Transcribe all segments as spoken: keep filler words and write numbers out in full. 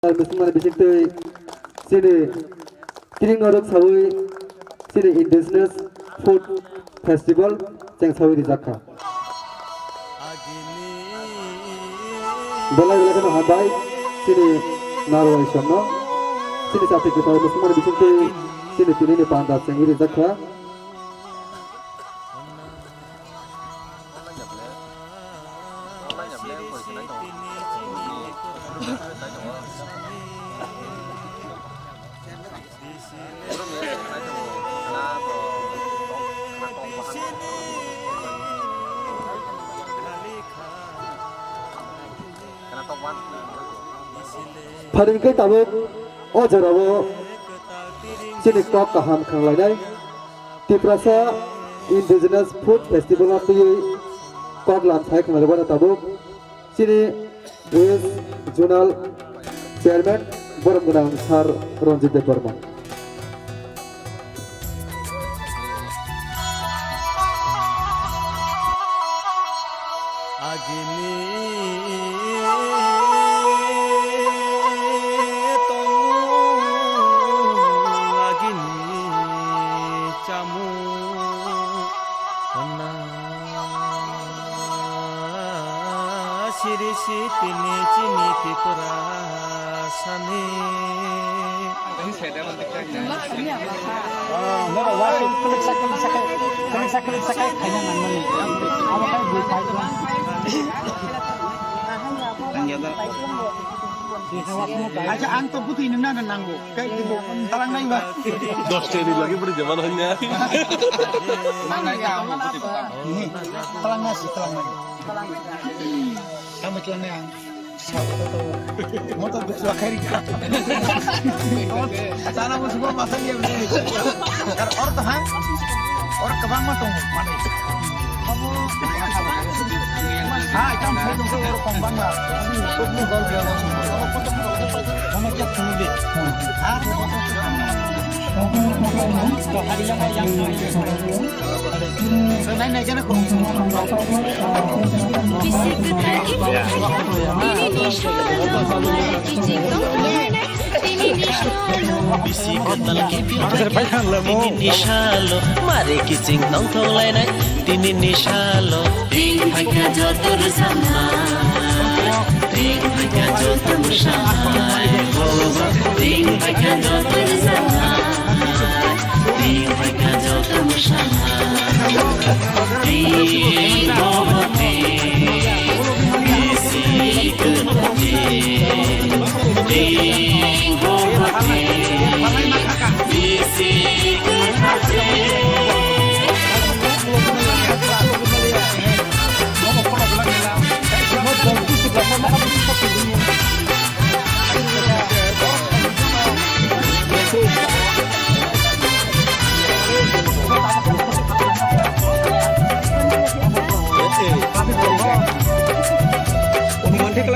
Musulman bisingtwi chini tring norok sawi chini Indigenous Food Festival cheng sawi rijak kha. Belai belai kheno hambai chini narwai somno chini chati kwtal Musulman bisingtwi chini tini ni panda chengwi rijak kha. Pharing khe tabuk o jorao chini kok kaham khanglainai. Tiprasa Indigenous Food Festival no twiwi kok lam sai khwnarwbana tabuk chini West Zonal Chairman borom gwnang Sir Ranjit Debbarma. Agini tongo agini chamu honna siri sitini chini Tripura sani. Acha, ang to buti nung na nango. Kai, talang nai ba. Dos teni lagi beri zaman hanya. Talang nai, talang nai. Kami talang nai ang. Motor dukla khairi. Sana mo subo masa dia beri. Kar or to ha? Or kabang ma tong mane. Ha, kam sai tong or kombang ba. Kama kya tong de. Ha? To hari yang yang. Bisi kwtal kiphilnai tini ni salo mare kiching tongthok lainai tini ni salo. Ring phaikha joto rwchapnai, ring phaikha joto mwsanai, ring phaikha joto rwchapnai.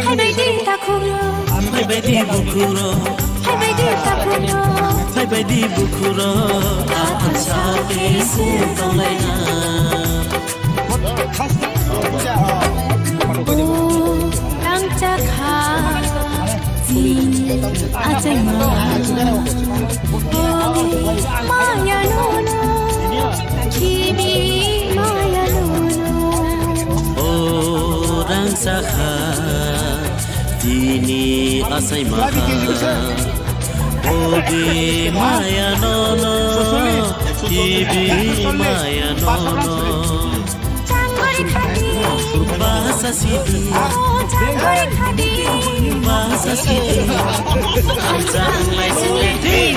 Phaibaidi takhukro. Phaibaidi bukhuro. Phaibaidi takhukro. Phaibaidi bukhuro. Athang sa khe se tonglaina. Rangchakha, achaima, maya nono, kibi maya nono. O rangchakha, tini achaima, obi maya nono, kibi maya nono. Bahasa sidi. Bahasa sidi. Anjang lai sidi.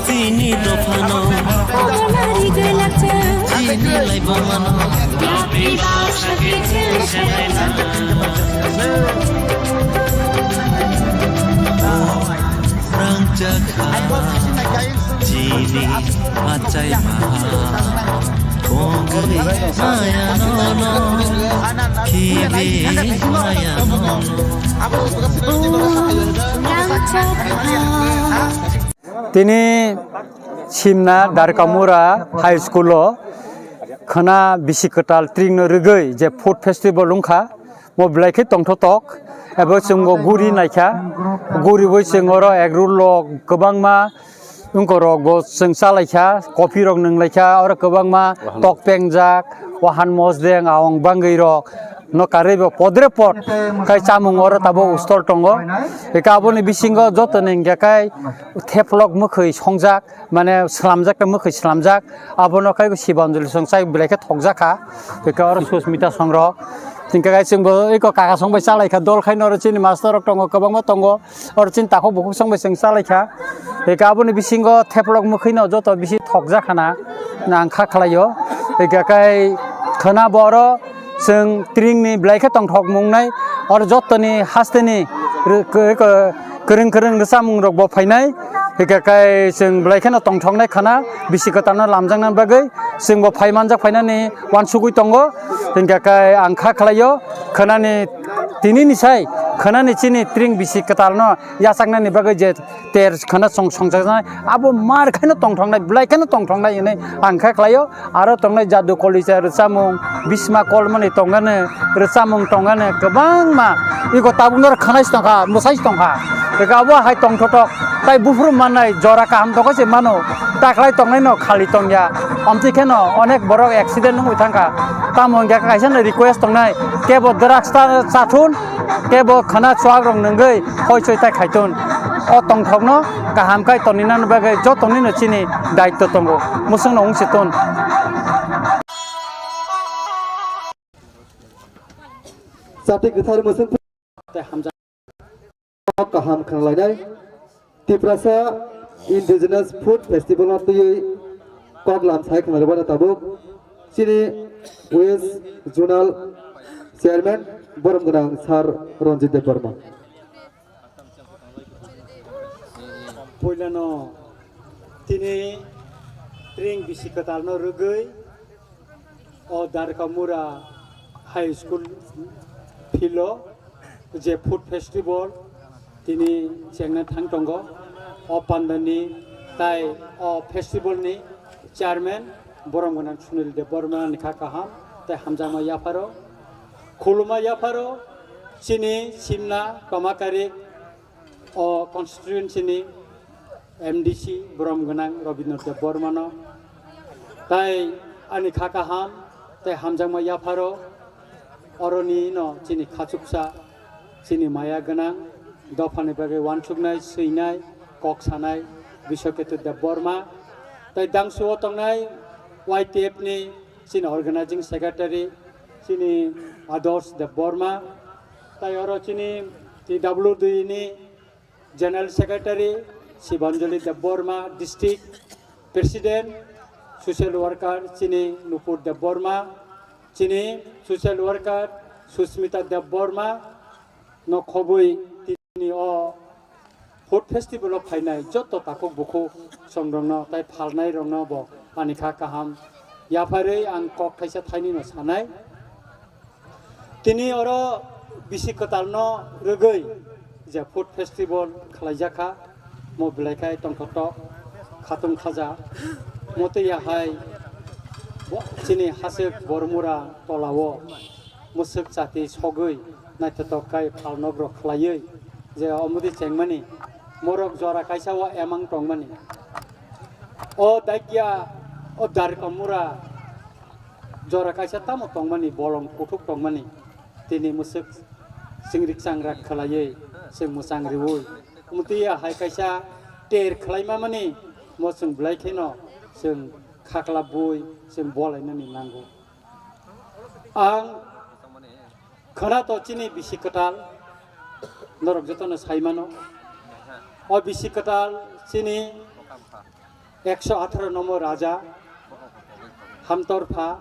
Chini dophano. Chini laibomano. Rangchakha. Chini achai maha. Kongri maya nono. Khibi maya nono. Tini Simna Darkamura High School o khwna bisi kwtal tring no rwgwi je food festival wngkha, bo belai khe tongthotok. Ebo chwng bo guri naikha, guri bai chwng oro egg roll rok kwbangma wngkorok bo chwng chalaikha, coffee rok nwnglaikha, oro kwbangma tok pengjak, wahan mosdeng, aong bangwi rok no karwi bo podre pod khai chamung oro tabuk stall tongo. Eka aboni bisingo joto ni hingka khai theplok mwkhwi songjak, mane swlamjak ta mwkhwi swlamjak, abono khai Sibanjali song chai belai khe thokjak kha. Eka oro Susmita song rok hingka khai chwng bo eko kaka song bai chalaikha, dol khai no oro chini master rok tongo, kwbangma tongo. Oro chini takhuk bukhuk song bai chwng chalaikha. Eka aboni bisingo theplok mwkhwino joto bisi thokjak khana, nang kha khlaio. Eka kai khwna bo oro chwng tringni belai khe tongthok mungnai. Oro jotoni hasteni rw-, kw-, kw-, kwrwng kwrwng rwchapmung rok bo phainai. Eka kai chwng belai kheno tongthoknai khwna bisi kwtalno lamjakna bagwi chwng bo phai manjak phainani uansugwi tongo. Hingka kai ang kha khlaio khwnani tinini sai khwnani chini tring bisi kwtalno yachaknani bagwi je ter khwna song-, songchaknai, abo mar khaino tongthoknai, belai khaino tongthoknai hinwi ang kha khlaio. Aro tongnai jadu kolisa rwchapmung, bisma kolmani tongani rwchapmung tongani kwbangma. Iko tabukno khwnai tongkha, mwsai tongkha. Eko abo hai tongthotok, tai buphuru mannai jora kaham tongkha se mano, taklai tongnaino khali tongya. Omtwi kheno onek borok accident wngwi thangkha. Tamo hingkha kaisa no request tongnai, kebo drugs ta chathun, kebo khwna chuak rok nwngwi hoi choi tai khaitun. O tongthokno kaham khai toninani bagwi jotonino chini daitto tongo. Musungno wngsi tun. Chati kwthar musung tei hamjak kaham khnalainai. Tiprasa Indigenous Food Festival no twiwi kok lam sai khwnarwbana tabuk chini West Zonal Chairman borom gwnang Sir Ranjit Debbarma. Puilano tini tring bisi kwtalno rwgwi o Darkamura High School field o je food festival tini chengna thang tongo. O pandani tai o festival ni chairman borom gwnang Sunil Debbarma ni kha kaham tei hamjakma yapharo, khuluma yapharo chini Simna Tomakari o constituency ni M D C borom gwnang Rabindra Debbarmano, tai ani kha kaham tei hamjakma yapharo oroni no chini khachuksa, chini maya gwnang, dophani bagwi uansuknai, swinai, kok sanai Biswaketu Debbarma, tai dangsuo tongnai Y T F ni chini organizing secretary, chini Adarsh Debbarma, tai oro chini T W D ni General Secretary Sibanjali Debbarma, District President Social Worker chini Nupur Debbarma, chini Social Worker Susmita Debbarma no khobwi tini o food festival o phainai joto takhuk bukhuk songrokno tai phalnairokno bo ani kha kaham yapharwi ang kok thaisa thainwi no sanai. Tini oro bisi kwtalno rwgwi je food festival khlaijakha, mo belai khai tongthoktok khatung khaja. Mo twi yahai bo-, chini hasik Bormura tolao mwswk chati sogwi naithotok khai phalnokrok khlaiwi je omudi chengmani Morok jora kaisa o emang tongmani. O daikya, o darkamura jora kaisa tamo tongmani, bolong kuthuk tongmani. Tini mwswk chwngrik changra khwlaiwi chwng mwchang riwi. Mwtwi hai kaisa ter khwlaima mani mo chwng belai kheno chwng khaklabwi chwng bolainani nango. Ang khwna to chini bisi kwtal, norok jotono sai mano. O bisi kwtal chini ekso atharo nombor raja Hamtor pha,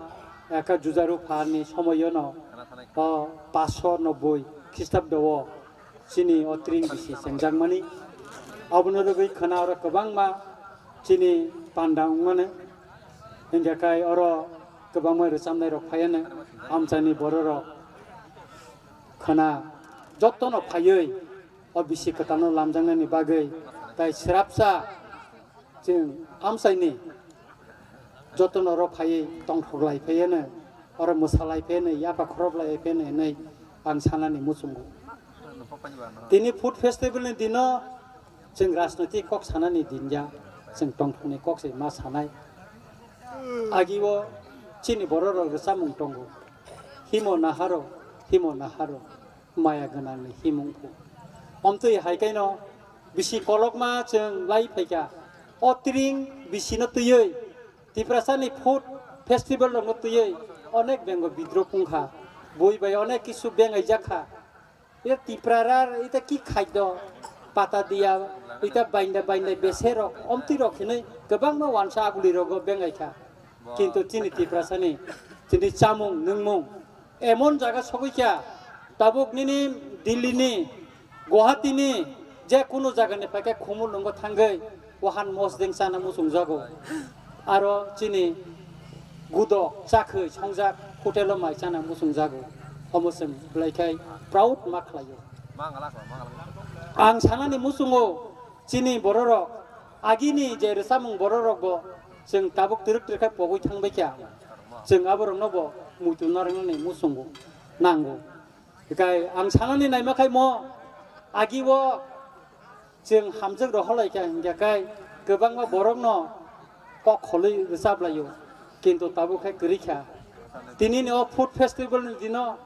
eka Jujaru pha ni somoyono o paanso nobboi Khristobdo o chini o tring bisi chengjakmani. Abono rwgwi khwna oro kwbangma chini panda wngmani. Hingkhe kai oro kwbangma rwchapnai rok phaiya no amchaini borok rok khwna jotono phaiwi o bisi kwtalno lamjaknani bagwi tai swrapsa chwng amchaini jotono oro phaiwi tongthok lai phaiya no, oro mwsa lai phaiya no, yapha khorop lai phaiya no hinwi ang sanani muchungo. Tini food festival ni dino chwng rajnoitik kok sanani din ya, chwng tongthokni kok se ma sanai. Agio chini borok rok rwchapmung tongo, himo naharo, himo naharo, maya gwnangni himung phu. Omtwi hai kaino bisi kolokma chwng lai phaikha. O tring bisino twiwi Tiprasani food festival rokno twiwi onek bengo bidro pungkha. Bui bai onek kisu bengaijak kha. Ita Tiprarar ita ki khaddo pata diya, ita bainda bainda beserok omtwi rok hinwi kwbangma wansa aguli rogo bengaikha. Kintu chini Tiprasani chini chamung nungmung emon jaga sogwi kha, tabuk nini Delhi ni, Guwahati ni, je kunu jaga ni phaikhe khumul nungo thangwi wahan mosdeng chana muchungjago. Aro chini gudok chakhwi songjak hotel o mai chana muchungjago. Omo chwng belai khai proud ma khlaio. Ang sanani muchungo chini bororok agini je rwchapmung bororok bo chwng tabuk twrwk twrwk khai pogwi thangbai kha. Chwng aborokno bo muitu narwknani muchungo nango. Hikai ang sanani naima khai mo agi o chwng hamjwk rohorlai kha hingya khai kwbangma borokno kok kholwi rwchap laio, kintu tabuk khai kwrwi kha. Tini ni o food festival ni dino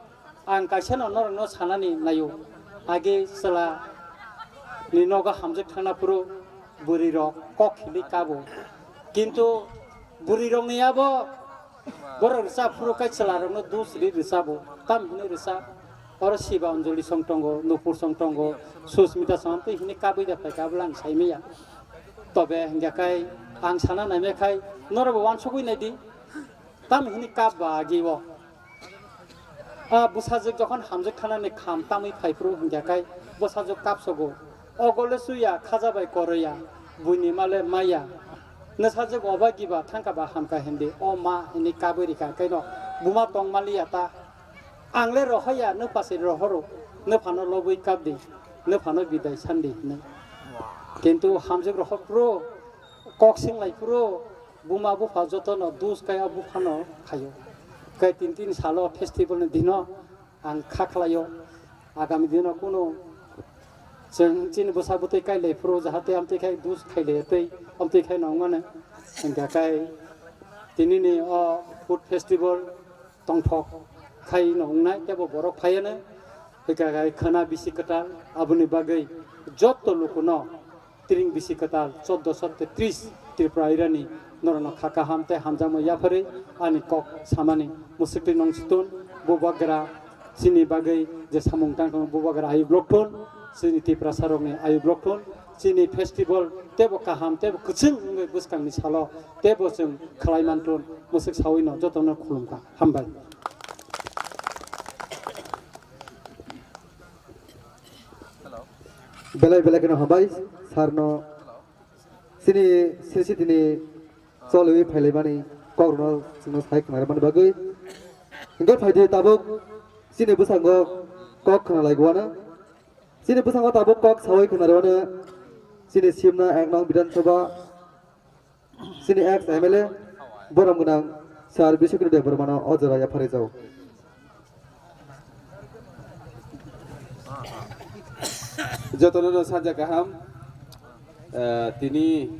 ang kaisa no norokno sanani naio, age chwla ni nogo hamjwk thangna phuru bwrwi rok kok khili kabo, kintu bwrwi rok ni abo Borok rwchap phuru kai chwla rokno dus ri rwchabo. Tam hwnwi rwchap. Oro Shiba Anjali song tongo, Nupur song tongo, Susmita song tei hwnwi kabwi da phaikha, abole ang saimaya. Tobe hingya kai ang sana naimai khai norokbo wansugwi naidi. Tam hwnwi kap ba agi o. A bwsajwk jokhon hamjwk thanani kham tamwi phai phuru hingya kai bwsajwk kapsogo. Ogole suya khaja bai koroya, buini male maya. Nwsajwk oba giba thangka ba hamka hindi, o ma hini kabwi rika kaino buma tong maliya ta. Ang le rohoya, nwpha se rohoro, nwphano lobwi kapdi, nwphano bidai sandi hinwi. Kintu hamjwk rohor phuru, kok singlai phuru, buma bupha jotono dus kaya buphano khaio. Kai tin tin salo festival ni dino ang kha khlaio, agami dino kuno chwng chini bwsa bwtwi kailai phuru jahate amtwi khai dus khailai tei amtwi khai nongmano. Hingkha khai tinini o food festival tongthok khai nongnai teibo borok phaiano. Hingkha khai khwna bisi kwtal, aboni bagwi jotto lukuno Tring bisi kwtal chordo sho tetris Tripura irani norokno kha kaham tei hamjakma yapharwi ani kok samani mwswktwi nong situn bubagra chini bagwi je samung tang tongo bubagra ayuk lok thun chini Tiprasa rokni ayuk lok thun chini festival teibo kaham teibo kwchwng wngwi bwskangni salo teibo chwng khlai man thun mwswk sawi no jotono khulumkha hambai. Belai belai kheno hambai sir no chini sri sri tini cholwi phailaimani kok rwno chwngno sai khwnarimani bagwi. Hingke phaidi tabuk chini bwskango kok khwnalai guano. Chini bwskango tabuk kok sawi khwnarwano chini simna ek nong Bidhan Sabha. Chini ex M L A borom gwnang sir Biswakirti Debbarmano o jora yapharwi jago. Jotono no sanja kaham. Ah, tini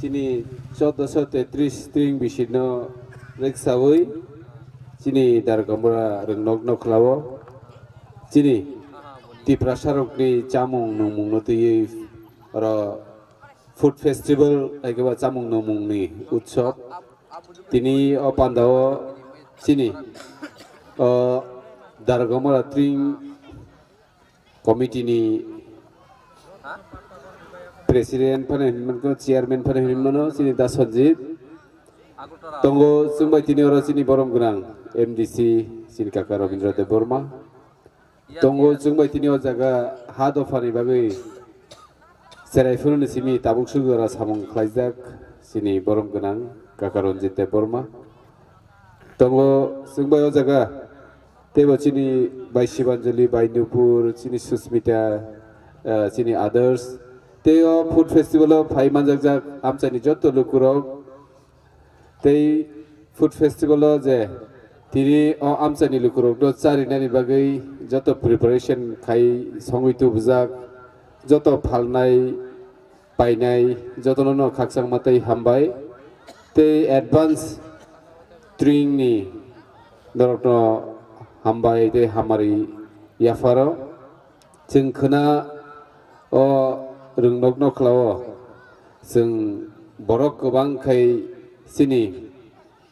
chini chauddosho tetris tring bisino reksawi chini Dargamura rwngnokno khlao. Chini Tiprasarokni chamung nungmungno twiwi oro food festival, hai khe ba chamung nungmungni utsob. Tini o pandao chini o Dargamura tring committee ni president phano hinwi mankha, chairman phano hinwi mano, chini Da Sanjit. Tongo chwng bai tini oro chini borom gwnang M D C, chini kaka Rabindra Debbarma. Tongo chwng bai tini o jaga ha dophani bagwi cherai phununi simi tabuk sujora samung khlaijak, chini borom gwnang kaka Ranjit Debbarma. Tongo chwng bai o jaga teibo chini bai Shibanjali, bai Nupur, chini Susmita, ah, chini others. Tei o food festival o phai manjakjak amchaini joto lukurok. Tei food festival o je tini o amchaini lukurokno charinani bagwi joto preparation khai songwi tubujak, joto phalnai painai jotono no khakchangma tei hambai. Tei advance tring ni norokno hambai tei hamari yapharo. Chwng khna o rwngnokno khlao, chwng borok kwbang khai chini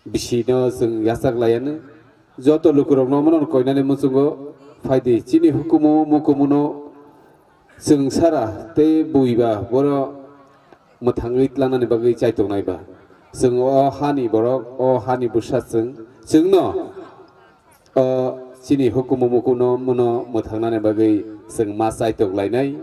bisino chwng yachak laianw. Joto lukurokno omono koinani muchungo phaidi, chini hukumu mukumuno chwng sara tei buiba boro mwthangwi tlangnani bagwi chaitongnai ba. Chwng o hani borok, o hani bwsa chwng, chwngno o chini hukumu mukuno muno mwthangnani bagwi chwng ma chaitok lainai.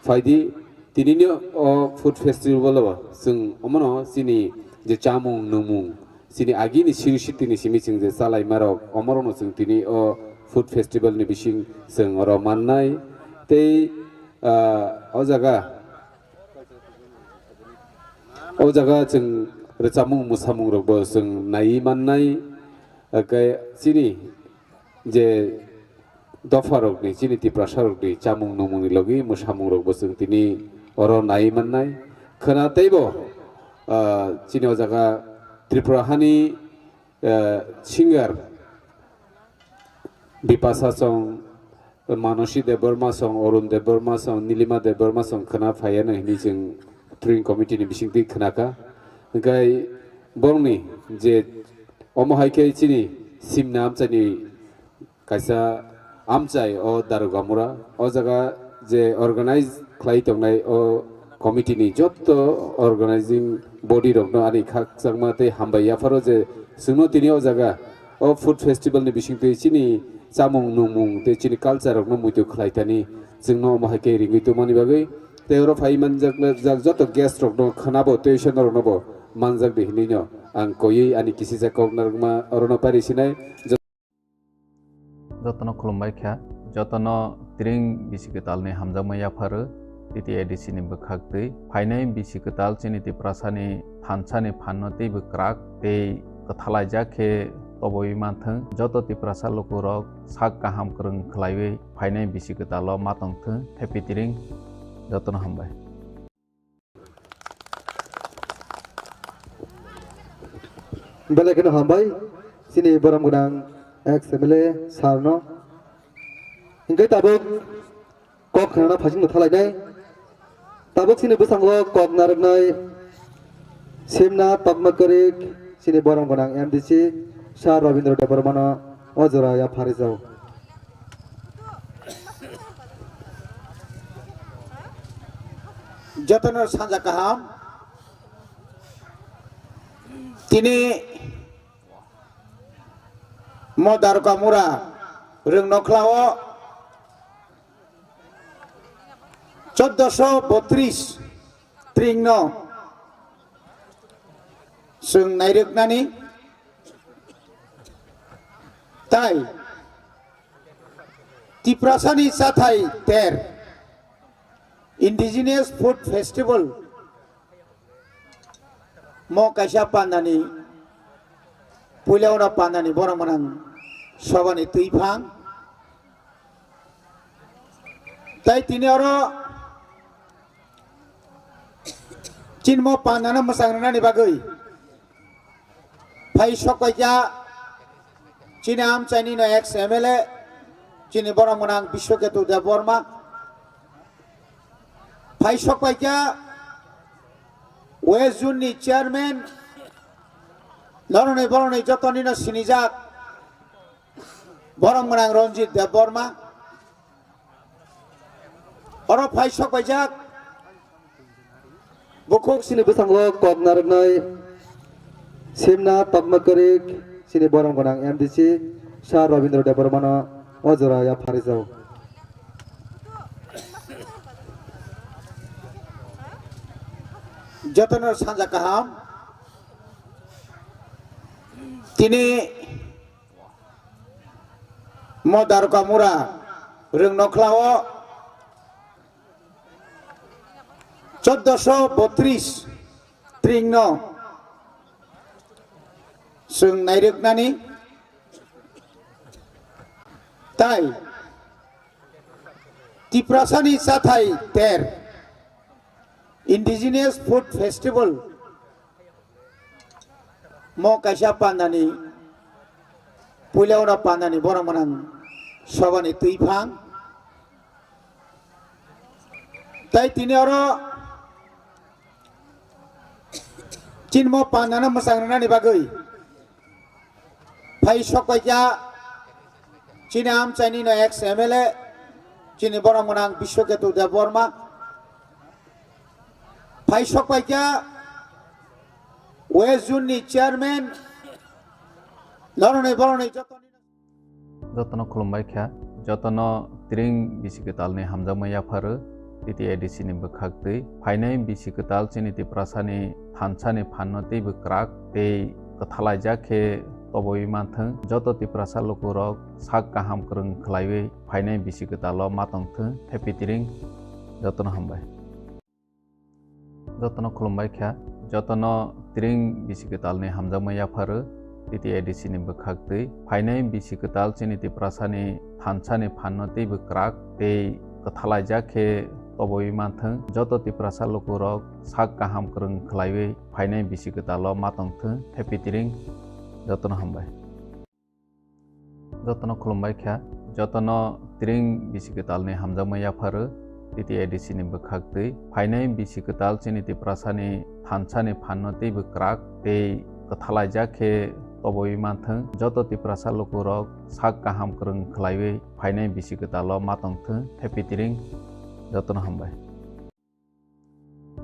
Phaidi, tinini o food festival o chwng omono chini je chamung nungmung, chini agini siri sitini simi chwng je chalaimarok, omorokno chwng tini o food festival ni bising chwng oro mannai. Tei, ah, o jaga, o jaga chwng rwchapmung mwsamungrokbo chwng naiwi mannai. Hwnkhe chini je dopharokni, chini Tiprasarokni chamung nungmungni logi mwsamungrokbo chwng tini oro naiwi mannai. Khwna teibo, ah, chini o jaga Tripura hani, ah, singer Bipasa song, Manosi Debbarma song, Arun Debbarma song, Nilima Debbarma song khwna phaiya nw hinwi chwng touring committee ni bisingtwi khwnakha. Hwnkhe borokni je omo hai khe chini simna amchaini kaisa amchai o Darugamura, o jaga je organize khlai tongnai o committee ni jotto organizing body rokno ani khakchangma tei hambai yapharo je chwngno tini o jaga o food festival ni bisingtwi chini chamung nungmung tei chini culture rokno muitu khlai thani chwngno omo hai khe ringwi tongmani bagwi tei oro phai manjak jak joto guest rokno khwnabo tei seno roknobo manjak di hinwi no ang koiwi ani kisijak kok narwkma orono pari sinai. Jotono khulumbai kha, jotono tring bisi kwtalni hamjakma yapharo T T A D C ni bwkhaktwi. Phainai bisi kwtal chini Tiprasani thansani phanno teibo kwrak tei kwthalaijak khe tobowi manthwng. Joto Tiprasa lukurok sak kaham kwrwng khlaiwi phainai bisi kwtalo ma tongthwng. Happy Tring, jotono hambai. Belai kheno hambai chini borom gwnang ex M L A sir no. Hingke tabuk kok khnana phasing no thalainai. Tabuk chini bwskango kok narwknai simna tokma kwrwi chini borom gwnang M D C sir Rabindra Debbarma no o jora yapharwi jago. Jotono sanja kaham. Tini mo Darugamura rwng nokhlao choddoso botris tringno chwng nairwknani tai Tiprasani chathai ter Indigenous Food Festival mo kaisa pandani puila oro pandani borok mwnang sobani twiphang tai tini oro Chini mo pandano mwchang rwnani bagwi phai sok paikha chini amchaini no ex M L A, chini borok gwnang Biswaketu Debbarma. Phai sok paikha West Zone ni chairman, noroni boroni jotoni no sinijak borok gwnang Ranjit Debbarma. Oro phai sok paijak bukhuk. Chini bwskango kok narwknai Simna Tokma Kwrwik, chini borok gwnang M D C Sir Rabindra Debbarmano o jora yapharwi jago. Jotono sanja kaham. Tini mo Daruka Mura rwng nokhlao choddoso botris tringno chwng nairwknani tai Tiprasani chathai ter Indigenous Food Festival mo kaisa pandani, puila oro pandani borok gwnang sobani twiphang. Tai tini oro chini mo pandano mwchang rwnani bagwi phai sok paikha chini amchaini no ex M L A, chini borok gwnang Biswaketu Debbarma. Phai sok paikha West Zone ni chairman, noroni boroni jotoni. Jotono khulumbai kha, jotono tring bisi kwtalni hamjakma yapharo T T A D C ni bwkhak twi. Phainai bisi kwtal chini Tiprasani thansani phanno teibo kwrak tei kwthalaijak khe tobowi manthwng. Joto Tiprasa lukurok sak kaham kwrwng khlaiwi phainai bisi kwtalo ma tongthwng. Happy tring, jotono hambai. Jotono khulumbai kha, jotono tring bisi kwtalni hamjakma yapharo T T A D C ni bwkhak twi. Phainai bisi kwtal chini Tiprasani thansani phanno teibo kwrak tei kwthalaijak khe tobowi manthwng. Joto Tiprasa lukurok sak kaham kwrwng khlaiwi phainai bisi kwtalo ma tongthwng. Happy tring, jotono hambai. Jotono khulumbai kha, jotono tring bisi kwtalni hamjakma yapharo T T A D C ni bwkhak twi. Phainai bisi kwtal chini Tiprasani thansani phanno teibo kwrak tei kwthalaijak khe tobowi manthwng. Joto Tiprasa lukurok sak kaham kwrwng khlaiwi phainai bisi kwtalo ma tongthwng. Happy tring, jotono hambai.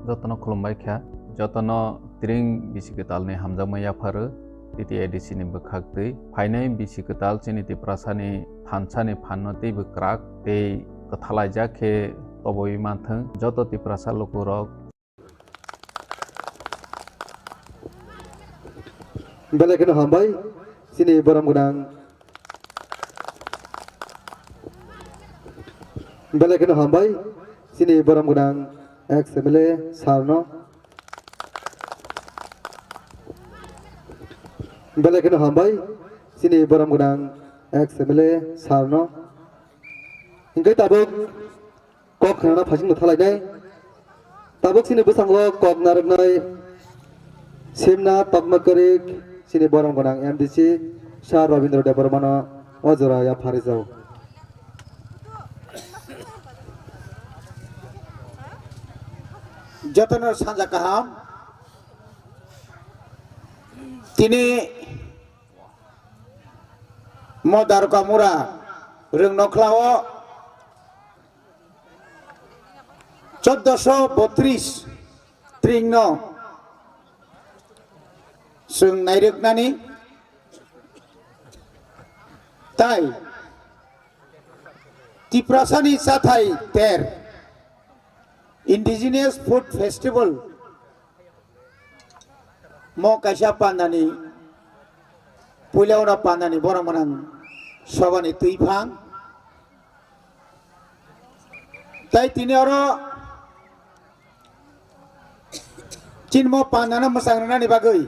Jotono khulumbai kha, jotono tring bisi kwtalni hamjakma yapharo T T A D C ni bwkhak twi. Phainai bisi kwtal chini Tiprasani thansani phanno teibo kwrak tei kwthalaijak khe tobowi manthwng. Joto Tiprasa lukurok. Belai kheno hambai, chini borom gwnang. Belai kheno hambai, chini borom gwnang ex M L A sir no. Belai kheno hambai, chini borom gwnang ex M L A sir no. Hingke tabuk kok khnana phasing no thalainai. Tabuk chini bwskango kok narwknai Simna Tokma Kwrwik, chini borom gwnang M D C Sir Rabindra Debbarmano o jora yapharwi jago. Jotono sanja kaham. Tini mo Daruka Mura rwng nokhlao choddoso botris tringno chwng nairwknani tai Tiprasani chathai ter Indigenous Food Festival mo kaisa pandani, puila oro pandani borok gwnang sobani twiphang. Tai tini oro chini mo pandano mwchang rwnani bagwi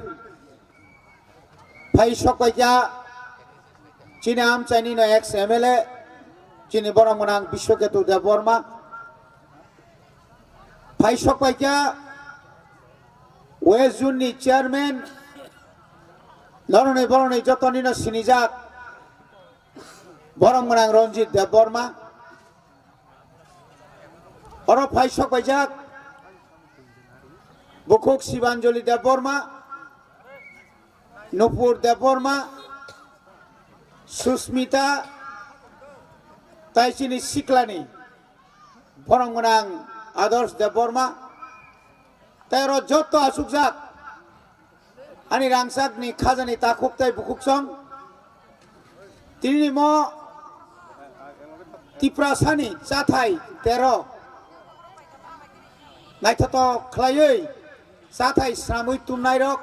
phai sok paikha chini amchaini no ex M L A, chini borom gwnang Biswaketu Debbarma. Phai sok paikha West Zone ni chairman, noroni boroni jotonino sinijak, borom gwnang Ranjit Debbarma, oro phai sok paijak, bukhuk Sibanjali Debbarma, Nupur Debbarma, Susmita, tai chini siklani borom gwnang Adarsh Debbarma, tei oro joto achukjak ani rangchakni khajani takhuk tei bukhuksong. Tinini mo Tiprasani chathai tero naithotok khlaiwi chathai swnamwi tumnairok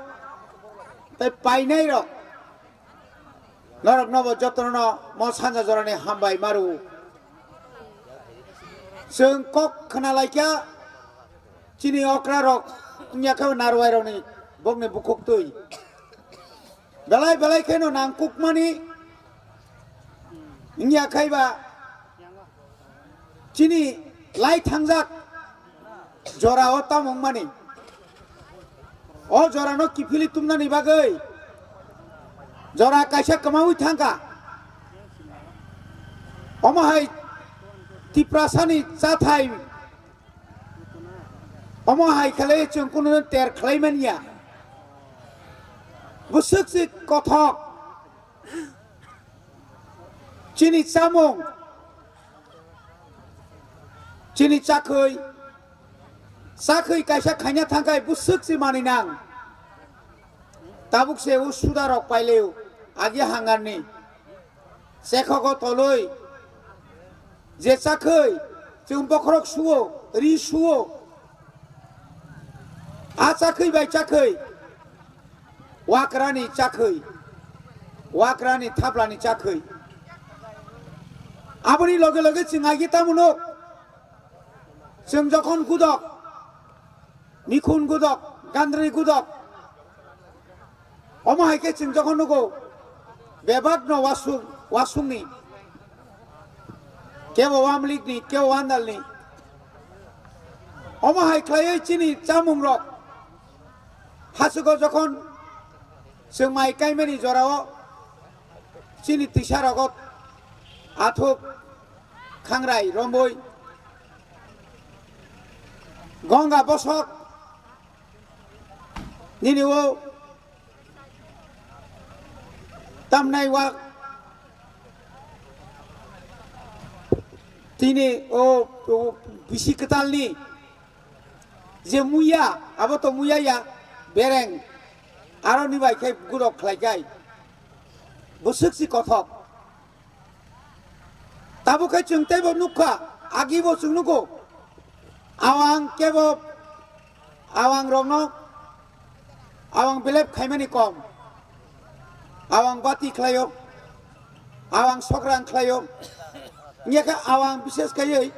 tei painairok, noroknobo jotono mo sanja jorani hambai maru. Chwng kok khna laikha, chini okrarok wngya khe narwairokni bokni bukhuk twi. Belai belai kheno nangkukmani wngya khaiba chini lai thangjak jorao tamo wngmani. O jorano kiphilwi tumnani bagwi jora kaisa kwmawi thangkha. Omo hai Tiprasani chathai, omo hai khlai chwng kunu ter khlai manya. Bwswk se kothok chini chamung, chini chakhwi, chakhwi kaisa khaina thangkhai bwswk se manwi nang. Tabuk se o suda rok paileo agi hangarni chekhogo toloi je chakhwi chwng bokhorok suo, ri suo. A chakhwi bai chakhwi, wakrani chakhwi, wakrani thaplani chakhwi. Aboni loge loge chwng agi tamo nuk, chwng jokhon gudok, mikhun gudok, gandri gudok, omo hai khe chwng jokhon nugo, bebak no wasung, wasungni, kebo wamlikni, kebo wandalni. Omo hai khlaiwi chini chamungrok hasugo jokhon chwng mai kaimani jorao chini twisarogo athuk khangrai romwi gonga bosok nini o tamnai wak tini o, o bisi kwtalni je muya, abo to muya ya, bereng, aro ni bai khe gurok khlai kai, bwswk si kothok. Tabuk khe chwng teibo nukha, agibo chwng nugo, awang kebo, awang rokno, awang belep khaimani kom, awang bati khlaio, awang sokrang khlaio, wngya khe awang bises khaiwi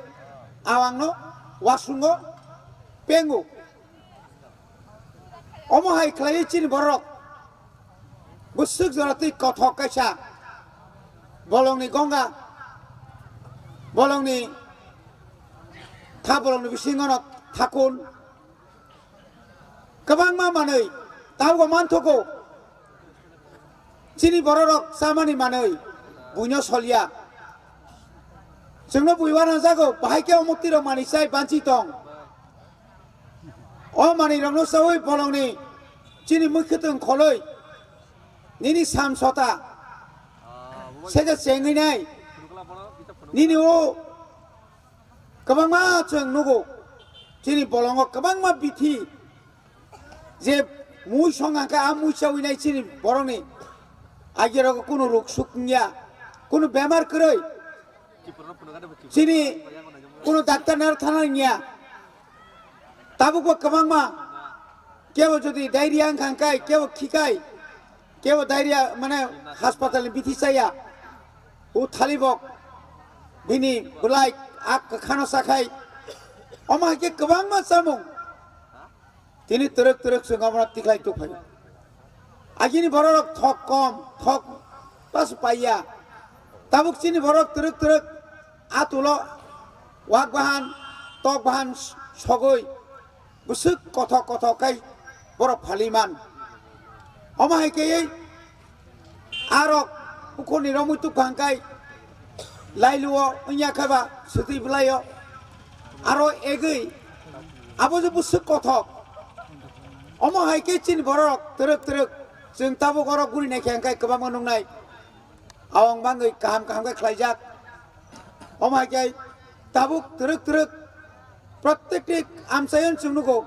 awangno wasungo pengo. Omo hai khlaiwi chini borok bwswk jora twi kothok kaisa bolongni gonga, bolongni tha bolongni bisingono thakun kwbangma manwi tabukbo manthogo. Chini bororok chamani manwi buino solya. Chwngno bui uanajago, bahai khe omo twi rok manwi chai banchi tong. O manwi rokno chawi bolongni chini mui khwtwng kholwi nini sam sota sege chengwi nai. Nini o kwbangma chwng nugo, chini bolongo kwbangma bithi je mui song hangkha, a mui chawi nai chini borokni agirogo kunu ruk suk wngya, kunu bemar kwrwi chini kunu daktar naro thana wngya. Tabukbo kwbangma kebo jodi diarrhea wngkha hangkai, kebo khikai, kebo diarrhea mane haspatal ni bithi chaya, o thalibok bini bwlai a kwkhano chakhai. Omo hai khe kwbangma chamung tini twrwk twrwk chwng omono tikhlai tubphai. Agini bororok thok kom, thok pas paiya. Tabuk chini borok twrwk twrwk a tulo wak bahan, tok bahan sogwi bwswk kothok kothok kai borok phali man. Omo hai khe arok ukhuni romwi tuk hangkai lailuo wngya khe ba swtwi bwlaio aro egwi abo je bwswk kothok. Omo hai khe chini borok twrwk twrwk chwng tabuk oro guri naikhe hangkai kwbangma nuknai. Awang bangwi kaham kaham khe khlaijak. Omo hai khe tabuk twrwk twrwk prottekti amchayon chwng nugo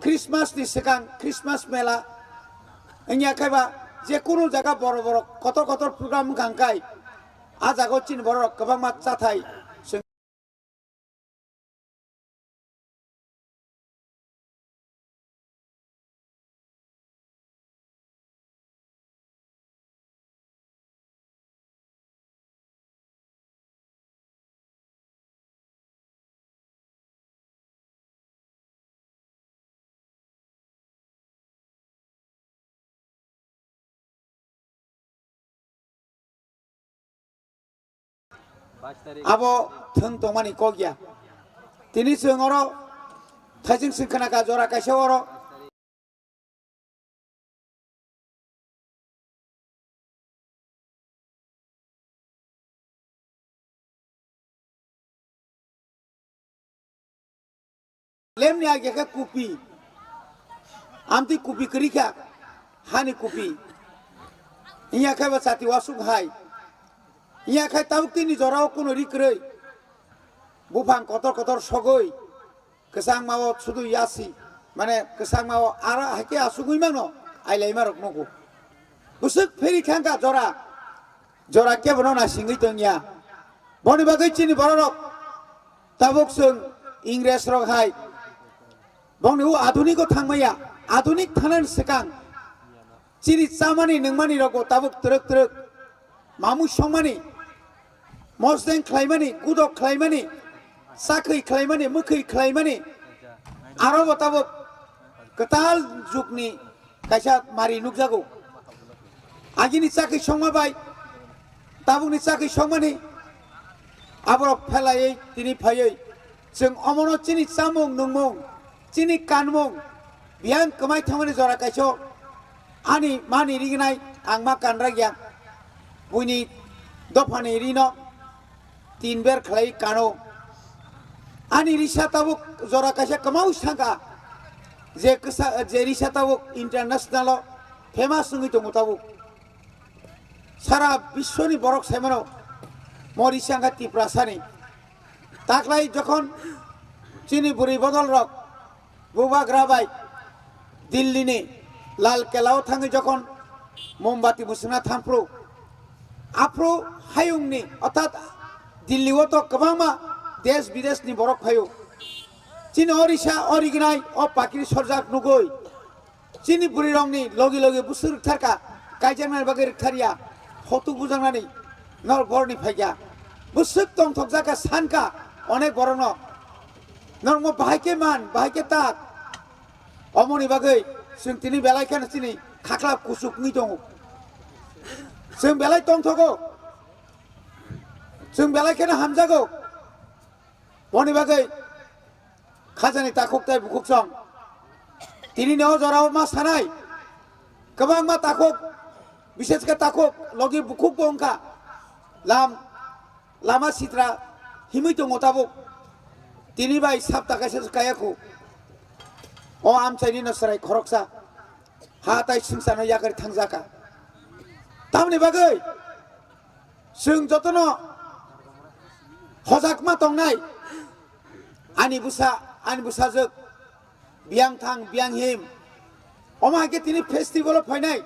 Christmas ni swkang Christmas mela wngya khe ba je kunu jaga boro boro kotor kotor program wngkha hwnkhe a jaga o chini borok rok kwbangma chathai Abo thwng tongmani kok ya. Tini chwng oro thaising sing khna kha jora kaisa oro. Lemni age khe kupi, amtwi kupi kwrwi kha, hani kupi. Wngya khe bo chati wasuk hai. Wngya khe tabuk tini jorao kuno ri kwrwi. Buphang kotor kotor sogwi. Kwchangma o sudu yasi, mane kwchangma o ara hai khe asugwi mano, ailaima rok nugo. Bwswk pheri thangkha jora, jora kebono naisingwi tongya. Boni bagwi chini bororok tabuk chwng Ingres rok hai bongni o adhuniko thangmaya, adhunik thanani swkang chini chamani nungmani rogo tabuk twrwk twrwk mamui songmani, mosdeng khlaimani, gudok khlaimani, chakhwi khlaimani, mwkhwi khlaimani, aro bo tabuk kwtal jukni kaisa mari nukjago. Agini chakhwi songma bai tabukni chakhwi songmani aborok phelaiwi tini phaiwi chwng omono chini chamung nungmung, chini kanmung, biyang kwmai thangmani jora kaiso ani mani rignai ang ma kanra ya. Buini dophani rino tin ber khlai kano. Ani risa tabuk jora kaisa kwmao sangka je kwsa, je risa tabuk international o famous wngwi tongo tabuk. Sara biswoni borok saimano mo risa wngkha Tiprasani. Taklai jokhon chini bwrwi bodol rok Bubagra bai Delhi ni Lal Kela o thangwi jokhon mombati mwswkna thampru, aphru hayung ni, orthat Delhi o to kwbangma desh bidesh ni borok phaio. Chini orisa originai o pakri sorjak nugui chini bwrwi rok ni logi logi bwswk rwktharka, kaijaknani bagwi rwktharya, photo bujaknani norok borok ni phaikha. Bwswk tongthokjak kha sankha onek borok no. Norok mo bahai khe man, bahai khe tak. Omoni bagwi chwng tini belai kheno chini khaklap kuchuk wngwi tongo. Chwng belai tongthogo. Chwng belai kheno hamjago. Boni bagwi khajani takhuk tei bukhuk song. Tini no jorao ma sanai. Kwbangma takhuk, bises khe takhuk logi bukhuk bo wngkha. Lam Lama sitra himwi tongo tabuk. Tini bai sapta kaisa se kaya khu. O amchaini no chwrai khoroksa ha tai swngcharno yakari thangjaka. Tamni bagwi chwng jotono hojakma tongnai. Ani bwsa, ani bwsajwk, biyang thang, biyang him. Omo hai khe tini festival o phainai.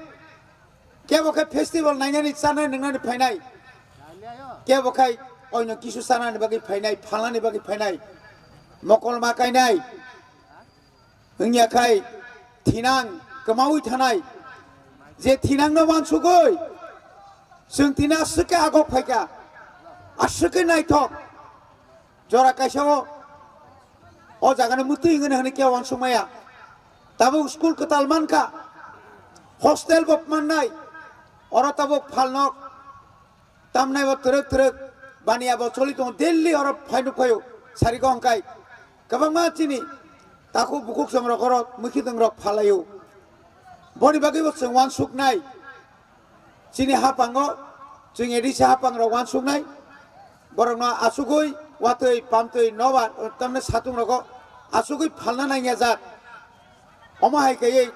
Kebo khe festival nainani chanai nwngnani phainai. Kebo khai oino kisu chanani bagwi phainai, phalnani bagwi phainai. Mokol ma kainai. Wngya khai thinang kwmawi thanai. Je thinangno wansugwi chwng tini aswk khe agok phaikha. Aswk khe naithok. Jora kaisa o, o jaga no mwtwi hwnwi hwnwi khe wansuk maya. Tabuk school kwtal mankha, hostel bo mannai, oro tabuk phalnok tamnai bo twrwk twrwk baniya bo choli tongo, daily oro phainuk phaio, sari ko hwnkhai kwbangma chini Takhuk bukhuk chwng rok oro mwkhitwng rok phalaio. Boni bagwi bo chwng uansuknai. Chini hapango, chwng A D C hapang rok uansuknai. Borokno asugwi watwi pamtwi nobar, tamni satung rogo asugwi phalna nangya jak. Omo hai kaiwi